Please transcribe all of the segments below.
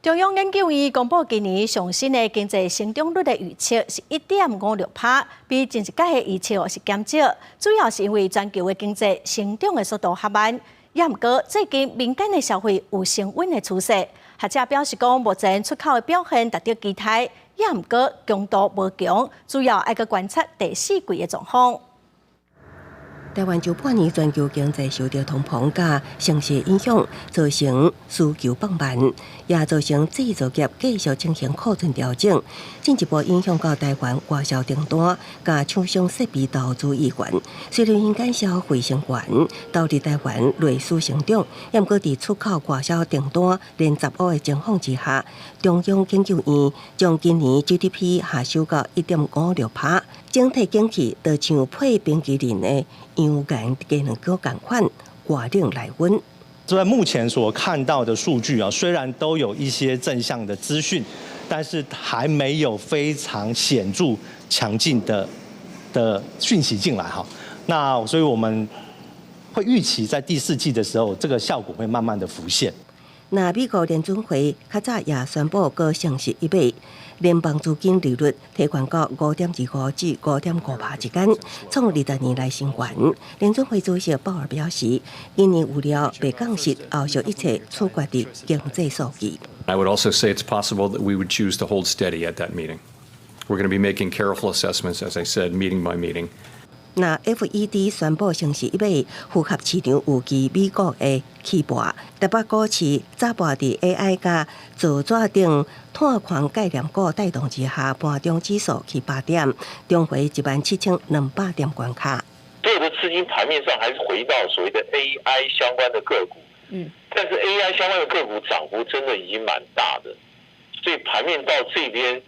中央研究院公布今年上新的經濟成長率的預測是1.56趴，比前一屆的預測是減少，主要是因為全球的經濟成長的速度較慢。也毋過最近民間的消費有升溫的趨勢。學者表示講，目前出口的表現達到期待，也毋過強度無強，主要愛閣觀察第四季的狀況。台灣上半年全球經濟受著通膨佮升息影響，造成需求放慢，也造成製造業繼續進行庫存調整，進一步影響到台灣外銷訂單佮廠商設備投資意願。雖然民間消費升懸，導致台灣內需成長，毋過佇出口外銷訂單連十烏的情況之下，中央研究院將今年 GDP 下修到1.56趴。整體景氣就像配冰淇淋的熔岩雞卵糕仝款，外冷內溫。在目前所看到的數據啊，雖然都有一些正向的資訊，但是還沒有非常顯著強勁的訊息進來哈。那所以我們會預期在第四季的時候，這個效果會慢慢的浮現。那美國聯準會較早也宣布閣升息一碼，聯邦資金利率提懸到5.25至5.5趴之間，創20年來新懸。聯準會主席鮑爾表示，今年預料袂降息，後續一切取決佇經濟數據。 I would also say it's possible that we would choose to hold steady at that meeting. We're going to be making careful assessments, as I said, meeting by meeting. 那 FED 宣布升息一碼，符合市場預期美國的起步。台北股市早盤佇 AI 佮造紙等碳權概念股帶動之下，盤中指數起8點，重回17,200點關卡。所有的資金盤面上還是回到所謂的 AI 相關的個股，但是 AI 相關的個股漲幅真的已經蠻大的，所以盤面到這邊，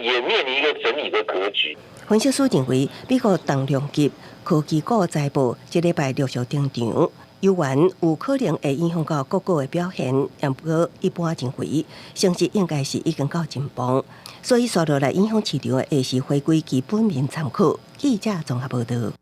也面臨一個整理的格局。分析師認為，美國重量級科技股財報這禮拜陸續登場，猶原有可能會影響到個股的表現。毋過一般認為，升息應該是已經到盡峰，所以紲落來影響市場的會是回歸基本面參考。記者綜合報導。